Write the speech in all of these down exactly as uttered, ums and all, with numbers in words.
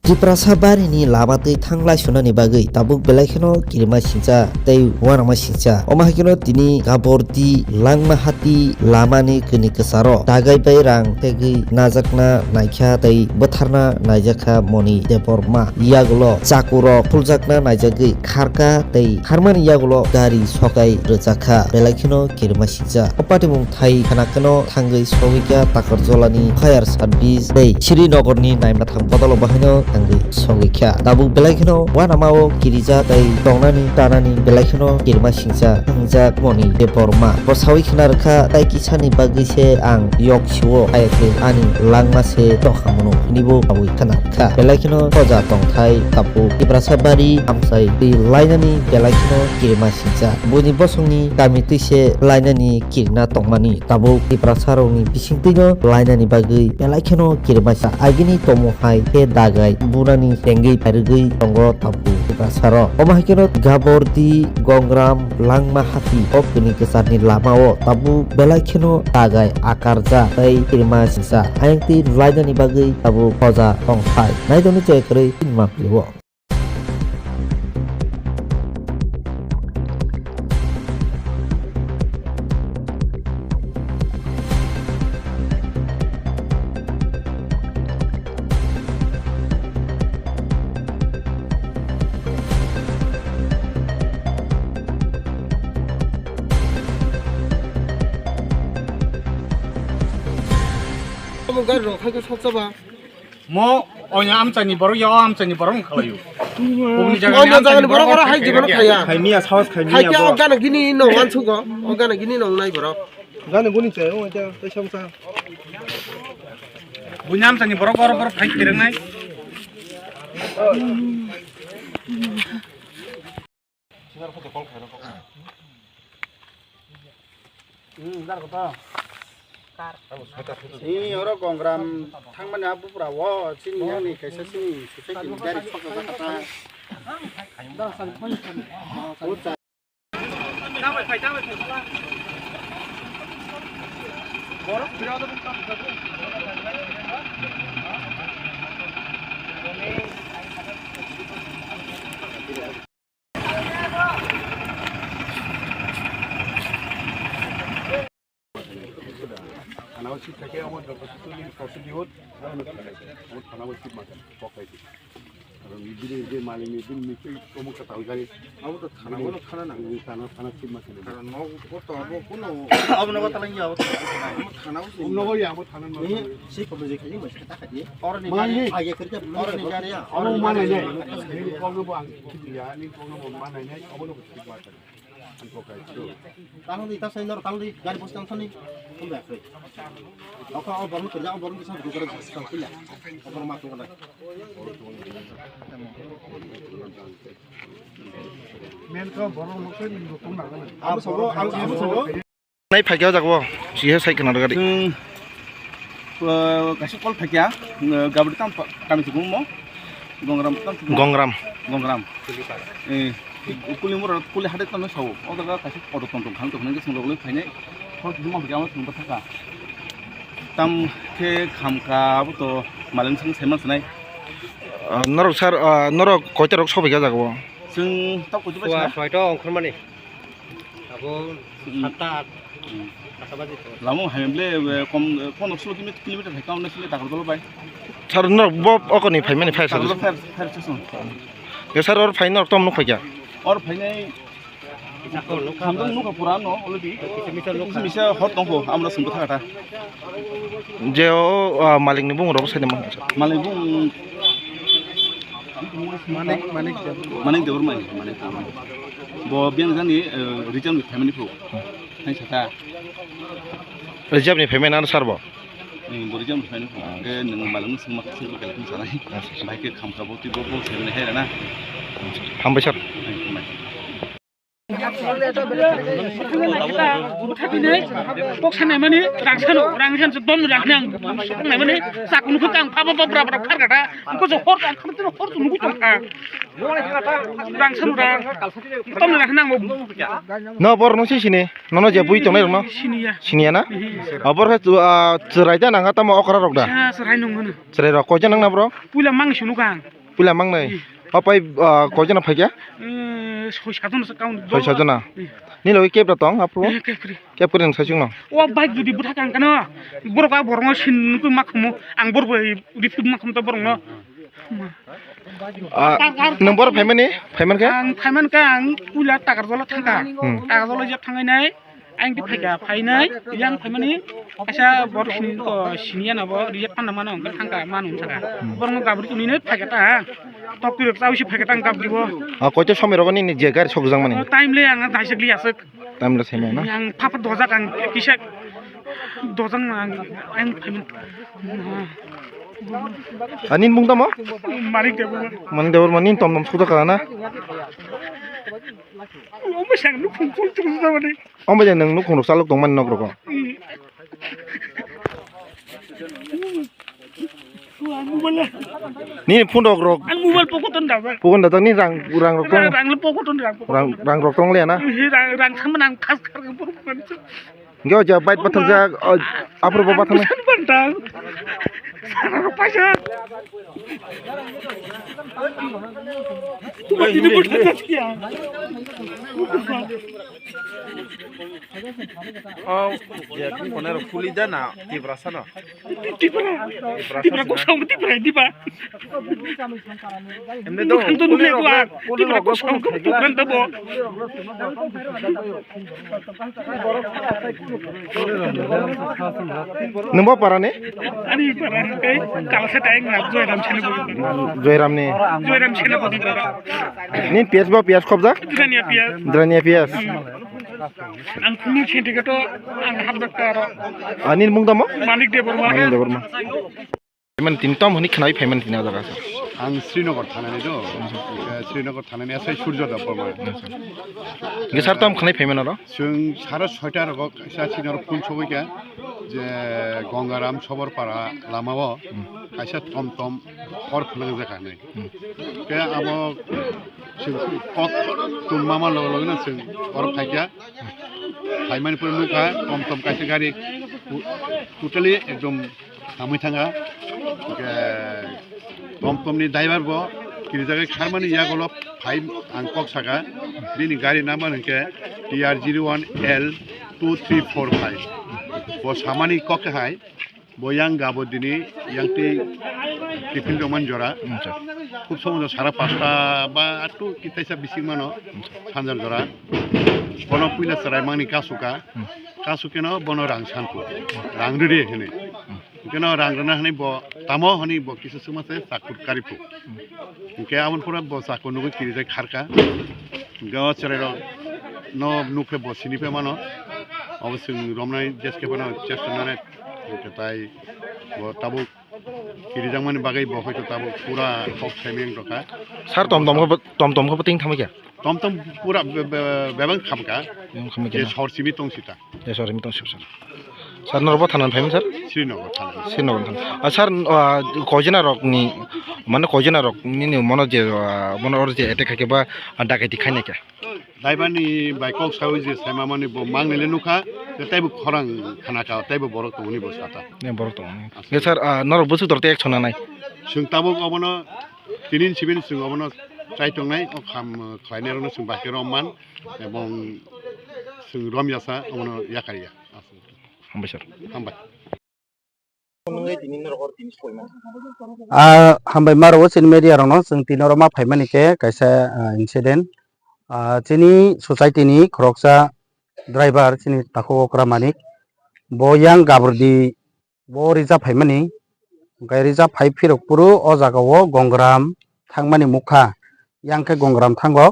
Tiprasa barini lama twi thanglai sunani bagwi tabuk belai kheno kirima singcha tei uanama singcha. Omo hai kheno tini Gabordi Langmahati lamani kini kwcharo dagai bai rang tegwi najakna naikha tei bwtharna naijakha Moni Debbarma. Yagulo chakurok phuljakna naijagwi kharkha tei kharmani yagulo gari sokai rwjakha. Belai kheno kirima singcha. O patimung thai khana kheno thangwi sogwikha Takarjolani fire service tei Srinagarni naimathang bodolo bahaino thangwi sogwikha. Tabuk belai kheno uanamao kirija tei tongnani tanani belai kheno kirima singcha wngjak Moni Debbarma. Bo sawi khna rwkha, tai kisani bagwi se ang yok sio, ayakhe ani langma se tongkha mano hwnwibo sawi khna rwkha. Belai kheno hoja tongthai tabuk Tiprasa bari hamsai twi lainani belai kheno kirima singcha. Buini bosongni kami twi se lainani kirina tongmani. Tabuk Tiprasa rokni bisingtwino lainani bagwi belai kheno kirima singcha. Agini tomo hai khe dagai bunani tengwi phairwgwi tongo tabuk Tiprasa rok. Omo hai kheno Gabordi Gongram Langmahati o kini kwcharni lamao tabuk belai kheno dagai akarjak tei kirima singcha. Ayang twi lainani bagwi tabuk hoja tongthai. Naitokni chaya kwrwi sinima phlio. Omo gari rok hai khe soksa ba. Mo onya amchaini borok ya, o amchaini borok wng khalai o. Onya jagani borok oro hai jibon khaya. Khaimiya, sahos khaimiya. Hai khe o bo. Gana gini no wansugo, o gana gini no nai borok. Gana guni chai, o ja, tei samsa. Bunya amchaini borok oro borok phai kiringnai. Chini oro Gongram thangmani a bupra o chini yani kaisa chini society ni gari sokjak kha ta. Thana o sip khaikhe omo joto sutuni kosom di hot, omo thana o sip maka kok khaikhe. Aro bini je malik ni bini mistri komo kata hoi kari. Abo to thana o thana nang. Thana, thana sip maka ni. Karon no ko to abo kuno. Abo no kata lagi abo. Abo thana o sip. Abo no ya abo thana no. Ni sip ko je khaikhe mas kata khaikhe. Oro ni gari age kerja oro ni gari ya. Abo mana ne? Ni kong no bo ang ya, ni kong no bo mana ne? Abo no sip maka. Tang di, ta sai nor tang di, gari bus tang sani. Tum ba koi. Oko o borno kerja, o borno bisa buka kerja sa kila. O borno ma tu kala. Men ko borno mo koi ni ko na. Abo sobo, abo, abo sobo. Nai phaikya jago. Sihe sai kana gari. Hmm. Eh, kaisa call phaikya, eh, Gabordi tam pa-, kami sukung mo, Gongram tam sukung. Gongram. Gongram. Eh, kuli mura, kuli hade tano sao. O daga kaisa auto tong tong khang tong nang sung rogoi phainai. Hot duma hokya ma sung bathaka. Tam khe khamka abo to maleng sung saiman sanai. Ah, norok sir, ah, norok koita rok sobai ka jago? Sung tok kutu ba. Soita ongkhormani. Abo hmm. Satta, hmm. Satta baje to. Lamo hai ble, eh, kom, eh, pondro solo kilometer, kilometer hai kauna sile Takarjala bai. Sir, no, bo okoni phaimani fire service. Takarjala fire, fire station. Ya, sir, or phaino tom nuk phaikya? Or phainai. Nako nuk khamdong nuk pura no, already. Kisa misa nuk kha. Kisa misa hot tongkho, amra sungkha thakata. Je o, ah, malikni bung rok sai man. Malik bung Manik, Manik Debbarma. Manik Debbarma, Manik Debbarma. Bo biyang jani, eh, reserve ni family phu. Hai sata. Reserve ni family nan sar bo. Ni bo reserve ni family phu. Ke nang malang sung mak sung mak sung sanai. Bai ke kham ka bo ti bo bo sel ne hai na. Hambai sir. Hai, hambai. Bwtha twi nai, kok sanai mani rang sano, rang han se bom rang nang, nai mani sak nukho kang pha pha pha pha pha khar kata, ko jo hor kang kham tino hor nukho tong kha. Rang sanu rang. Tom rang nang bo. No bor no si sini. Nono je bui tongnai rokno. Siniya. Siniya na? Abor khe chu, ah, chwrai da nang tamo okra rok da. Chwrai nung mano. Chwrai rok koijan nang na bro? Puila mang sunu kang. Puila mang nai. Apai, ah, koijan phai kya? Eh, soi sajon sa kaun. Soi sajon na. Ni logi kebra tong apro? Kebri. Kep kori nang sachung no. O bike jodi bwtha kang kano. Borok a borok no sin nukui ma khumu. Ang borok bai ripik ma khum to borok no. Ah, nwng bor phaimani? Phaiman khe? Ang phaiman khe ang puila Takarjala thangkha. Hmm. Takarjala jeb thangai nai. Ang di phaikha phainai. Yang phaimani kaisa bor sin ko siniya na bo reject panna mano ang thangkha manu thangkha. Hmm. Borok no gabri tuni ne phaikha ta. Tok tirok chawsi phaikha ta ang gabri bo. Ah, koito somoi rogo nini je gari sok jang mani? O time le ang daisek li aswk. Tamle saimano. Ang papa dojak ang kisa dojak ang ang payment. Ani mung tamo? Manik Debbarma. Manik Debbarma ni tom tom suda kala na. Omo sang nuk phung phung chung sa mani. Omo je nang nuk phung rok salok tong mani nok rok. Nini phone rok rok. Ang mobile pocket on da ba. Pocket on da ni rang rang rok tong. Rang le pocket on rang. Rang rang rok tong le na. Rang rang sama nang khas khar ke pur man. Nge ja bike pathar ja apro ba pathar. San ban da. Sana ro paisa. Tu ba dini bus ta kiya. Oh, ya tu kone ro kuli da na Tiprasa no. Tipra. Tipra kok saung Tipra di ba. Emne do. Ang to nukle ko a. Tipra kok saung Tipra ta bo. Nwng bo para ni? Ani para kai kala se tai ngap Joyram sene bo. Joyram ni. Joyram sene bo. Ni P S bo P S khobjak? Drania P S. Drania P S. Ang kunu senti kato ang habdak taro. Ani mung tamo? Manik Debbarma. Manik Debbarma. Payment tin tom hwnwi khwnai payment tin o jaga sir. Ang Srinagar thanani do. Eh, Srinagar thanani asai Surjo Debbarma. Ge sir tom khwnai payment oro? Chwng sara soita rogo kaisa sinaro phone sogwi kha je Gangaram Soborpara lamao kaisa tom tom hor phwnang jakha hinwi. Khe abo chwng kok tong mama logo logo no chwng oro phaikha. Phaimani pore nukha, tom tom kaisa gari totally ekdom hamwi thangkha. Hwnkhe tom tom ni driver bo kirijagwi kharmani yagulo phai ang kok saka. Bini gari number hwnkhe T R zero one L two three four five. Bo samani kok hai. Bo yang gabo dini yang tei tiffin dongmani jora. Acha. Khub somono sara pasta ba atu kitaisa bising mano sanjal jora. Bono puila chwrai mangni kasuka. Hmm. Kasukeno bono rang sanku. Rang riri hini. Hmm. Keno rang rina hini bo tamo hini bo kisa suma se sakur karipu. Hmm. Hwnkhe aboni pore bo chakon nugwi kirijak kharka. Hwnkhe o chwrairok no nukhe bo sini phaimano. Obo chwng romnai jeske phano chesta nanai. Hwnkhe tai bo tabuk kirijakmani bagwi bo hoito tabuk pura kok saimeng rokha. Sir, tom tom khe, tom tom khe ting thamwi kha? Tom tom pura be-, be-, bebak khamkha. Bebak khamkha Je na? Sor simi tong sita. Yes, sir, simi tong sir. Sir, norok bo thana phaimani, sir? Srinagar thana. Srinagar thana. Ah, sir, ah, koijona rok ni, mane koijona rok nini mono je, ah, mono or je attack khaikhe ba, ah, dakaiti khainai khe? Daibani bai kok sawi je saimamani bo mangnile nukha, je taibo khorang khanakha, taibo borok tongoni bo sata. Ne borok tongoni. Asli. Ye sir, ah, norok bwswk dor tei action nanai? Chwng tabuk obono tinin sibin chwng obono chai tongnai, o kham, khlainai rokno chwng bahai khe romman, ebong chwng romyasa obono yakarya. Hambai sir. Hambai. Ah, hambai maro chini media rokno chwng tini oro ma phaimani khe kaisa, ah, incident. Ah, chini society ni khoroksa driver chini takhuk okra manik bo yang gabrdi bo reserve phaimani hwnkhe reserve phai phirok phuru o jaga o Gongram thangmani mukha yang khe Gongram thango,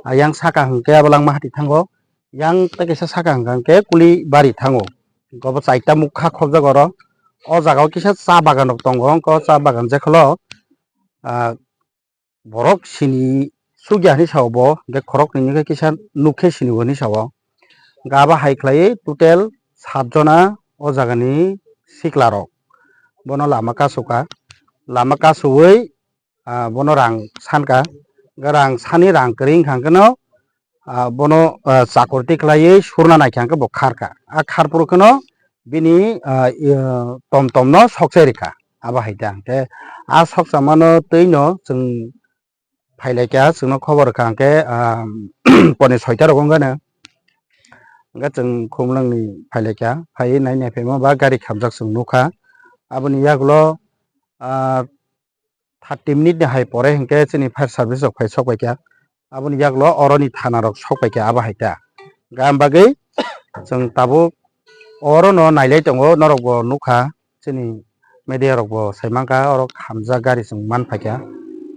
ah, yang saka hwnkhe abo langma hati thango. Yang tei kaisa saka hwnkha hwnkhe Kulibari thango. Hwnkhe obo chaita mukha khobjak oro. O jaga o kisa cha bagan rok tongo, hwnkhe o cha bagan jekholo, ah, borok sini sugya hinwi sao bo, hwnkhe khoroknwi hwnkhe kisa nukhe sini bo hinwi sao. Hwnkhe abo hai khlaiwi total sat jona o jagani sikla rok. Bono lama kasu kha, lama kasuwi ah, bono rang sanka, Ga rang sani rang kwrwi wngkha hwnkhe no, ah, bono, ah, chakurti khlaiwi surna naikha hwnkhe bo kharkha. A kharphuru kheno bini, ah, i, ah, tom tom no sokchai rikha. Abo hai ta hwnkhe a sokchama no twi no chwng phailaikha, chwngno khobor rwkha hwnkhe, ah, poni soita rok wngkha no. Hwnkhe chwng Khumulwngni phailaikha, phaiwi nai naiphaima ba gari khamjak chwng nukha. Aboni yagulo, ah, thirty minute ni hai pore hinkhe chini fire service rok phai sok paikha. Aboni yagulo oroni thana rok sok paikha abo hai ta. Gam bagwi chwng tabuk oro no nailai tongo, norok bo nukha chini media rok bo sai mankha oro khamjak gari chwng man phaikha.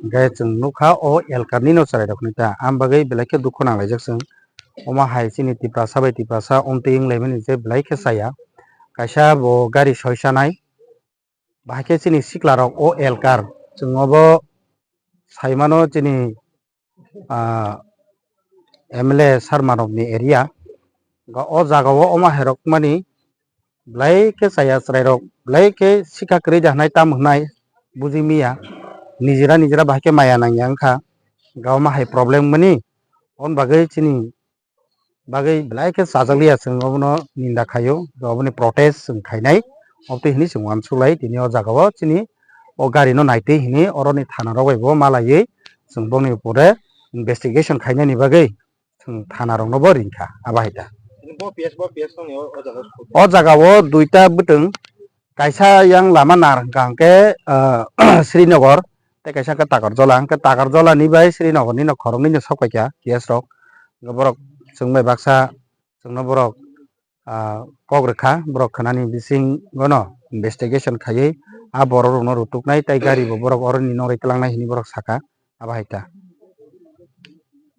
Hinkhe chwng nukha o elkar ni no chwrai rok hinwi ta. Am bagwi belai khe dukhu nanglaijak chwng. Omo hai chini Tiprasa bai Tiprasa omtwi wnglaimani je belai khe chaya. Kaisa bo gari soi chanai. Bahai khe chini sikla rok o elkar chwng obo sai mano chini, ah, M L A sir manok ni area. Ga o jaga o omo hai rok mani belai khe chaya chwrai rok belai khe sikha kwrwi da hwnai tam hwnai buji miya. Nijera nijera bahai khe maya nangya wngkha. Ga omo hai problem mani on bagwi chini bagwi belai khe chajak liya, chwng obono ninda khaio, oboni protest chwng khainai, obotwi hinwi chwng uansuk lai tini o jaga o chini o gari no naitwi hinwi oroni thana rok bai bo malaiwi chwng boni upore investigation khainani bagwi chwng thana rok no bo ringkha abo hai ta. Bo P S, bo P S nongni o, o jaga o. O jaga o duita bwtwng, kaisa yang lama nar hwnkha hwnkhe, ah, Srinagar, tei kaisa hwnkhe Takarjola, hwnkhe Takarjola ni bai Srinagar ni no khoroknwi no sok paikha case rok. Hwnkhe borok chwng bai baksa chwngno borok, ah, kok rwkha, borok khwnani bisingo no investigation khaiwi a borok rokno rutuknai tei gari bo borok oroni nongri twlangnai hinwi borok sakha, abo hai ta.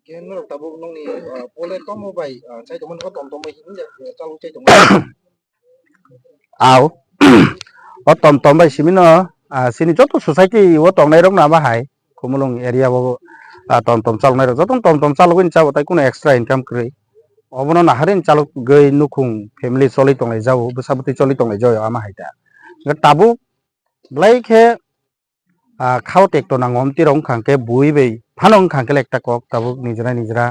Khe norok tabuk nongni, ah, pole tomo bai, ah, chai tongmani khe tom tom bai hinwi, ah, chalok chai tongmani. Au. O tom tom bai simi no, ah, chini joto society o tongnai rok no abo hai Khumulwng area o, ah, tom tom chalok nai rok joto tom tom chalogwi ni chabo tai kuno extra income kwrwi. Obono naharwi ni chalogwi nukhung family choli tonglai jao, bwsa bwtwi choli tonglai jao ama hai ta. Hwnkhe tabuk belai khe, ah, khao tekto nango omtwi rok wngkha hwnkhe bui bai phano wngkha hwnkhe ekta kok tabuk nijera nijera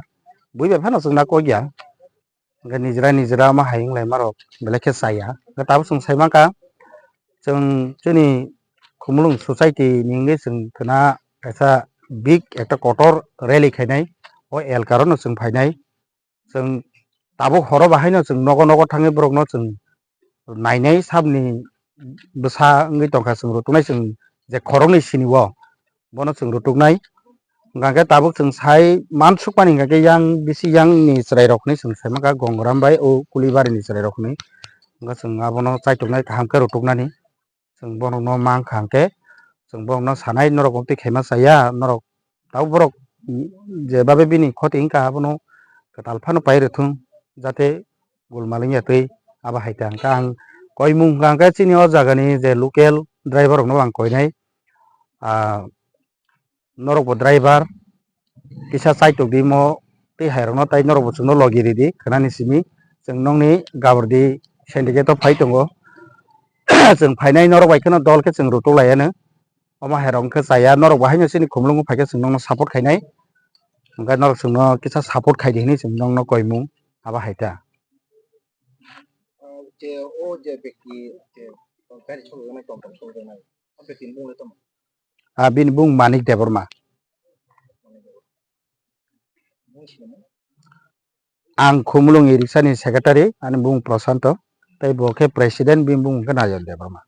bui bai phano chwngna kok ya. Hwnkhe nijera nijera ma hai wnglaima rok belai khe chaya. Hwnkhe tabuk chwng sai mankha, chwng chini Khumulwng society ni wngwi chwng khwna kaisa big ekta kotor rally khainai, o elkar no chwng phainai. Chwng tabuk horo bahaino chwng nogo nogo thangwi borokno chwng nainai sabni bwsa wngwi tongkha, chwng rutuknai chwng je khoroknwi sini o. Bono chwng rutuknai. Hwnkha khe tabuk chwng sai mansukmani hwnkha khe yang bisi yang ni chwrai rok hinwi chwng sai mankha Gongoram bai o Kulibari ni chwrai rok hinwi. Hwnkha chwng abono chaituknai kaham khe rutuknani. Chwng borokno mankha hwnkhe chwng borokno sanai norok twi khaima chaya norok tabuk borok je babe bini khoti wngkha abono kwtal phano pai rwthwng jate gulmal wngya twi abo hai ta hwnkha ang koimung hwnkha hwnkhe chini o jagani je local driver rokno ang koinai. Ah, norok bo driver kisa chaitok di mo tei hai rokno tai norok bo chwngno logi ridi khwnani simi chwng nongni gabordi syndicate o phai tongo. Chwng phainai norok bai kheno dol khe chwng rutuk lai anw. Omo hai rok wngkhe chaya norok bo haino chini Khumulwngo phai khe chwng nongno support khainai. Hwnkhe norok chwngno kisa support khaidi hinwi chwng nongno koimung abo hai ta. Ah, je o je bekti je gari cholojaknai, tom tom cholojaknai, o bekti ni bung le tamo? Ah, bini bung Manik Debbarma. Bung sinamo? Ang Khumulwng Iriksa ni secretary, ani bung Prashanto, tei bo khe president, bini bung khe Nayon Debbarma.